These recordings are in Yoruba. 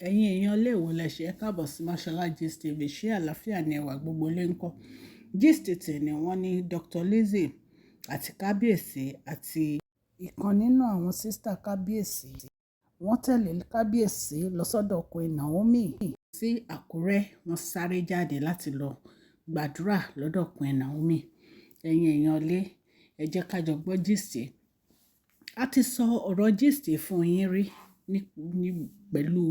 Ẹ̀yin èèyàn ilé ìwò lẹ ṣe, ẹ káàbọ̀ sí Mashola Gist TV. Ṣé àlàáfíà ni ẹwà gbogbo lè ń kọ́? Gist tèmi, wọ́n ní Dr. Lizzie àti Kábíyèsí àti ìkan nínú àwọn sister Kábíyèsí. Wọ́n tẹ̀lé Kábíyèsí lọ sọ́dọ̀ Queen Naomi sí Àkúrẹ́. Wọ́n sáré jáde láti lọ gbàdúrà lọ́dọ̀ Queen Naomi. Ẹ̀yin èèyàn ilé, ẹ jẹ́ ká jọ gbọ́ gist. A ti sọ ọ̀rọ̀ gist fún yín rí ní pẹ̀lú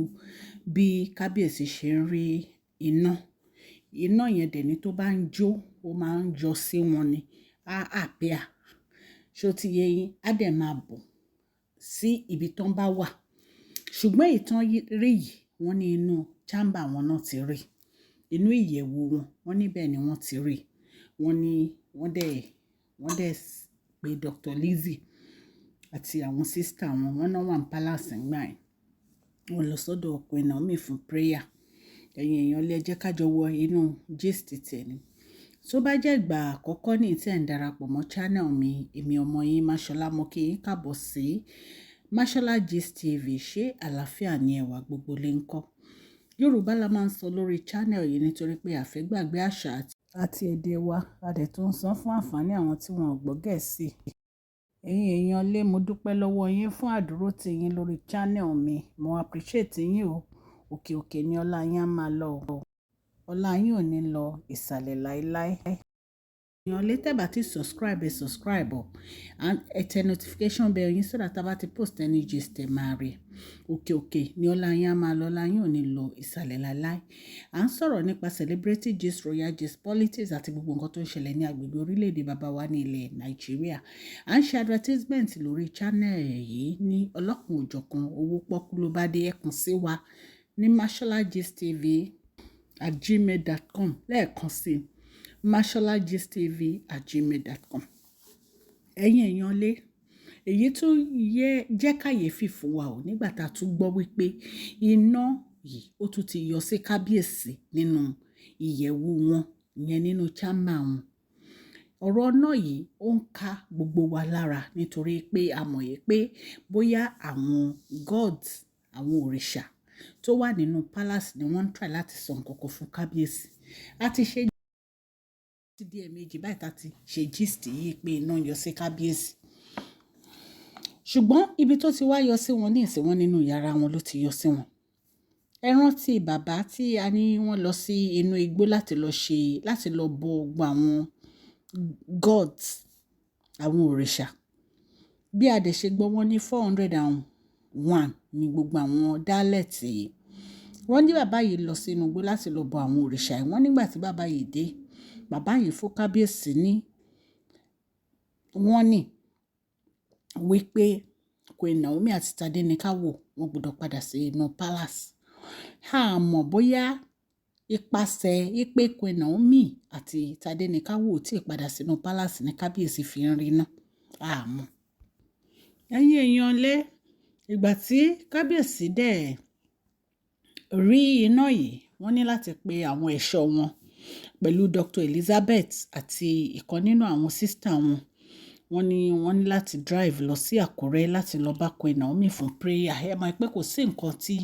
bí Kábíyèsí ṣe ń rí iná. Iná yẹn dẹ̀ ní tó bá ń jó, ó máa ń yọ sí wọn ni. Á appear. Ṣé ó ti yé yín? Á dẹ̀ máa bọ̀ sí ibi tó ń bá wà. Ṣùgbọ́n èyí tán rí yìí, wọ́n ní inú chamber wọn náà ti rí. Inú ìyẹ̀wù wọn, wọ́n níbẹ̀ ni wọ́n ti rí. Wọ́n ní wọ́n dẹ̀ pé Dr. Lizzie àti àwọn sister wọn, wọ́n náà wà ní palace nígbà yẹn. Wọ́n lọ sọ́dọ̀ Queen Naomi fún prayer. Ẹ̀yin èèyàn lé, ẹ jẹ́ ká jọ wọ inú gist tèmi. Tó bá jẹ́ ìgbà àkọ́kọ́ ní tí ẹ̀ ń darapọ̀ mọ́ channel mi, èmi ọmọ yín Mashola, mo kí yín káàbọ̀ sí Mashola Gist TV. Ṣé àlàáfíà ni ẹwà gbogbo lè ń kọ́? Yorùbá la máa ń sọ lórí channel yìí nítorí pé a fẹ́ gbàgbé àṣà àti èdè wa. A dẹ̀ tún ń sọ fún àǹfààní àwọn tí wọ́n ò gbọ́ Gẹ̀ẹ́sì. Ẹ̀yin èèyàn lé, mo dúpẹ́ lọ́wọ́ yín fún àdúrótì yín lórí channel mi. Mo appreciate yín o. Òkè òkè ni ọlá yín á máa lọ o. Ọlá yín ò ní lọ ìsàlẹ̀ láíláí. Èèyàn lé, tẹ́ bá ti subscribe, ẹ subscribe o. Ẹ tẹ notification bell yín so that tá bá ti post any gist, ẹ máa rí. Òkè òkè ni ọlá yín á máa lọ, ọlá yín ò ní lọ ìsàlẹ̀ láíláí. À ń sọ̀rọ̀ nípa celebrity gist, royal gist, politics àti gbogbo nǹkan tó ń ṣẹlẹ̀ ní agbègbè orílẹ̀-èdè bàbá wa ní ilẹ̀ Nàìjíríà. À ń ṣe advertisement lórí channel yìí ní ọlọ́kùn òjọ̀kan, owó pọ́kú ló bá dé. Ẹ kàn sí wa ní masholagistv@gmail.com. Lẹ́ẹ̀kan sí, masholagistv@gmail.com. Ẹ̀yin èèyàn lé, èyí tún yẹ jẹ́ kàyéfì fún wa o nígbà tá a tún gbọ́ wípé iná yìí, ó tún ti yọ sí Kábíyèsí nínú ìyẹ̀wù wọn, ìyẹn nínú chamber wọn. Ọ̀rọ̀ náà yìí, ó ń ka gbogbo wa lára nítorí pé a mọ̀ yìí pé bóyá àwọn gods, àwọn òrìṣà tó wà nínú palace ni wọ́n ń try láti sọ nǹkan kan fún Kábíyèsí. A ti ṣe ti di ẹ̀ẹ̀mejì báyìí tá ti ṣe gist yìí pé iná yọ sí Kábíyèsí. Ṣùgbọ́n ibi tó ti wá yọ sí wọn ní ìsìn, wọn nínú yàrá wọn ló ti yọ sí wọn. Ẹ rántí bàbá tí a ní wọ́n lọ sí inú igbó láti lọ ṣe, láti lọ bọ gbogbo àwọn gods, àwọn òrìṣà. Bí a dẹ̀ ṣe gbọ́, wọ́n ní 401 ní gbogbo àwọn dialect yìí. Wọ́n ní bàbá yìí lọ sínú igbó láti lọ bọ àwọn òrìṣà yìí. Wọ́n nígbà tí bàbá yìí dé, bàbá yìí fún Kábíyèsí ní wọ́n ní wípé Queen Naomi àti Tadenikawo, wọ́n gbọdọ̀ padà sí inú palace. A mọ̀ bóyá ipasẹ̀ wípé Queen Naomi àti Tadenikawo ò tí ì padà sínú palace ní Kábíyèsí fi ń rí iná. A mọ̀. Ẹ̀yin èèyàn lé, ìgbà tí Kábíyèsí dẹ̀ rí iná yìí, wọ́n ní láti pe àwọn ẹ̀ṣọ́ wọn pẹ̀lú Dr. Elizabeth àti ìkan nínú àwọn sister wọn. Wọ́n ní wọ́n ní láti drive lọ sí Àkúrẹ́ láti lọ bá Queen Naomi fún prayer. Ẹ mọ̀ pé kò sí nǹkan tí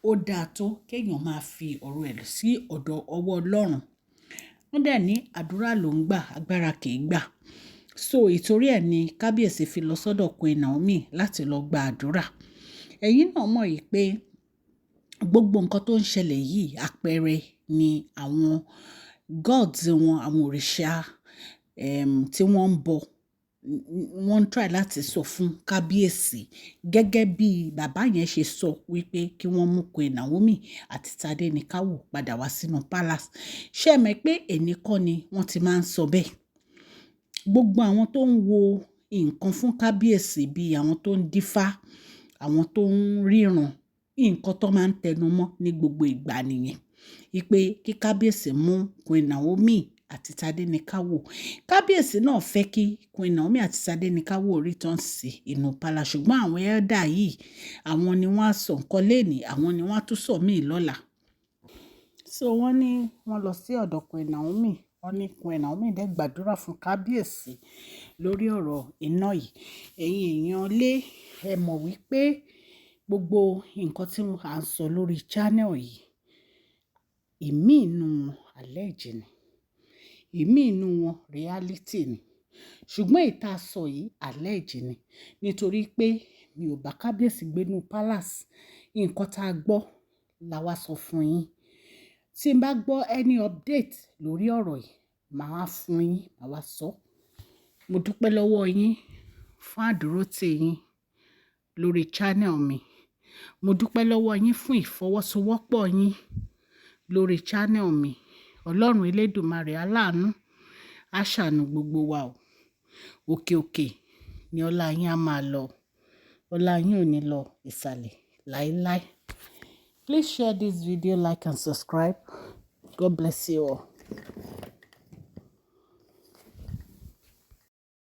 ó dáa tó kéèyàn máa fi ọ̀rọ̀ ẹ̀ sí ọ̀dọ̀ ọwọ́ Ọlọ́run. Wọ́n dẹ̀ ní àdúrà ló ń gbà, agbára kì í gbà. So ìtorí ẹ̀ ni Kábíyèsí fi lọ sọ́dọ̀ Queen Naomi láti lọ gba àdúrà. Ẹ̀yin náà mọ̀ yìí pé gbogbo nǹkan tó ń ṣẹlẹ̀ yìí, àpẹẹrẹ ni àwọn gods wọn, àwọn òrìṣà tí wọ́n ń bọ, wọ́n ń try láti sọ fún Kábíyèsí gẹ́gẹ́ bí bàbá yẹn ṣe sọ wípé kí wọ́n mú Queen Naomi àti Tadenikawo padà wá sínú palace. Ṣé ẹ mọ̀ pé èní kọ́ ni wọ́n ti máa ń sọ bẹ́ẹ̀? Gbogbo àwọn tó ń wo nǹkan fún Kábíyèsí, bí àwọn tó ń dífá, àwọn tó ń ríran, nǹkan tó máa ń tẹnu mọ́ ní gbogbo ìgbà nìyẹn. Wípé kí Kábíyèsí mú Queen Naomi àti Tadenikawo. Kábíyèsí náà fẹ́ kí Queen Naomi àti Tadenikawo return sí inú palace, ṣùgbọ́n àwọn elder yìí, àwọn ni wọ́n á sọ nǹkan léèní, àwọn ni wọ́n á tún sọ míì lọ́la. So wọ́n ní wọ́n lọ sí ọ̀dọ̀ Queen Naomi. Wọ́n ní Queen Naomi dẹ̀ gbàdúrà fún Kábíyèsí lórí ọ̀rọ̀ iná yìí. Ẹ̀yin èèyàn lé, ẹ mọ̀ wípé Gbogbo nǹkan tí à ń sọ lórí channel yìí, ìmí inú wọn allege ni, ìmí inú wọn reality ni. Ṣùgbọ́n èyí tá sọ yìí allege ni. Nítorí pé mi ò bá kábíyèsí gbé inú palace. Nǹkan tá a gbọ́ la wá sọ fún yín. Tí n bá gbọ́ any update lórí ọ̀rọ̀ yìí, màá fún yín, màá wá sọ. Mo dúpẹ́ lọ́wọ́ yín fún àdúrótì yín lórí channel mi. Mo dúpẹ́ lọ́wọ́ yín fún ìfọwọ́sowọ́pọ̀ yín lórí channel mi. Ọlọ́run elédùmarè aláàánú á ṣàánú gbogbo wa o. Òkè òkè ni ọlá yín á máa lọ. Ọlá yín ò ní lọ ìsàlẹ̀ láíláí. Please share this video, like and subscribe. God bless you all.